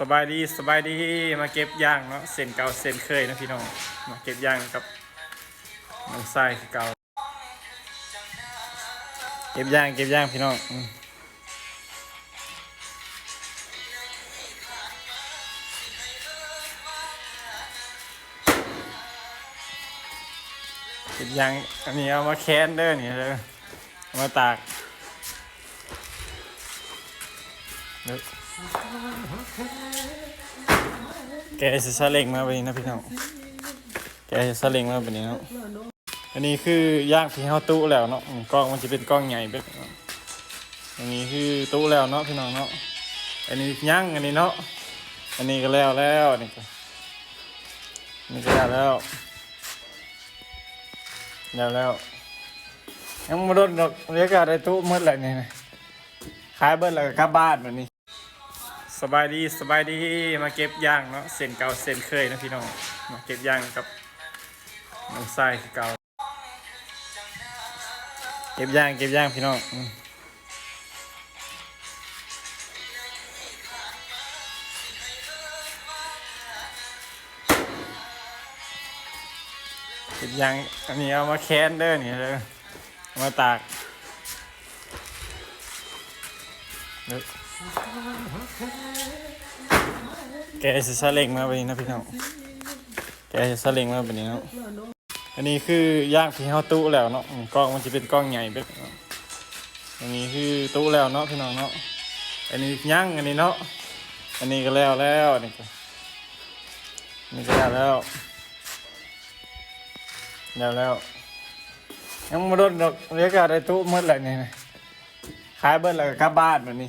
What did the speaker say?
ສະບາຍດີ ສະບາຍດີ ມາເກັບຢາງເນາະ ເຊັ່ນເກົ່າເຊັ່ນເຄີຍເນາະພີ່ນ້ອງ ມາເກັບຢາງກັບນ້ອງຊາຍຄືເກົ່າ ເກັບຢາງ ເກັບຢາງພີ່ນ້ອງ ອືມ ເກັບຢາງ ອັນນີ້ເອົາມາແຂນເດີ ນີ້ເດີ ເອົາມາຕາກ ແກະໃສ່ຊາເລັງມາບາດນີ້ນະພີ່ນ້ອງ ແກະໃສ່ຊາເລັງມາບາດນີ້ເນາະ ອັນນີ້ຄືຢາງທີ່ເຮົາຕຸແລ້ວເນາະ ອືມ ກ້ອງມັນຈະເປັນກ້ອງໃຫຍ່ແບບນີ້ເນາະ ອັນນີ້ຄືຕຸແລ້ວເນາະພີ່ນ້ອງເນາະ ອັນນີ້ຍັງ ອັນນີ້ເນາະ ອັນນີ້ກໍແລ້ວແລ້ວ ອັນນີ້ກໍ ອັນນີ້ກໍແລ້ວແລ້ວ ແລ້ວແລ້ວ ຍັງບໍ່ດົນດອກ ດຽວກໍໄດ້ຕຸໝົດແລ້ວນີ້ນະ ຂາຍເບິດແລ້ວກໍກັບບ້ານບາດນີ້. ສະບາຍດີ ສະບາຍດີ ມາເກັບຢາງເນາະ ເຊັ່ນເກົ່າເຊັ່ນເຄີຍເນາະພີ່ນ້ອງ ມາເກັບຢາງກັບນ້ອງຊາຍຄືເກົ່າ ເກັບຢາງ ເກັບຢາງພີ່ນ້ອງ ອືມ ເກັບຢາງ ອັນນີ້ເອົາມາແຂນເດີ ນີ້ເດີ ເອົາມາຕາກ ແກະໃສ່ຊາເລັງມາບາດນີ້ນະພີ່ນ້ອງ ແກະໃສ່ຊາເລັງມາບາດນີ້ເນາະ ອັນນີ້ຄືຢາງທີ່ເຮົາຕຸແລ້ວເນາະ ອືມ ກ້ອງມັນຈະເປັນກ້ອງໃຫຍ່ແບບນີ້ເນາະ ອັນນີ້ຄືຕຸແລ້ວເນາະພີ່ນ້ອງເນາະ ອັນນີ້ຍັງ ອັນນີ້ເນາະ ອັນນີ້ກໍແລ້ວແລ້ວ ອັນນີ້ກໍ ອັນນີ້ກໍແລ້ວແລ້ວ ແລ້ວແລ້ວ ຍັງບໍ່ດົນດອກ ດຽວກໍໄດ້ຕຸໝົດແລ້ວນີ້ນະ ຂາຍເບິດແລ້ວກໍກັບບ້ານບາດນີ້.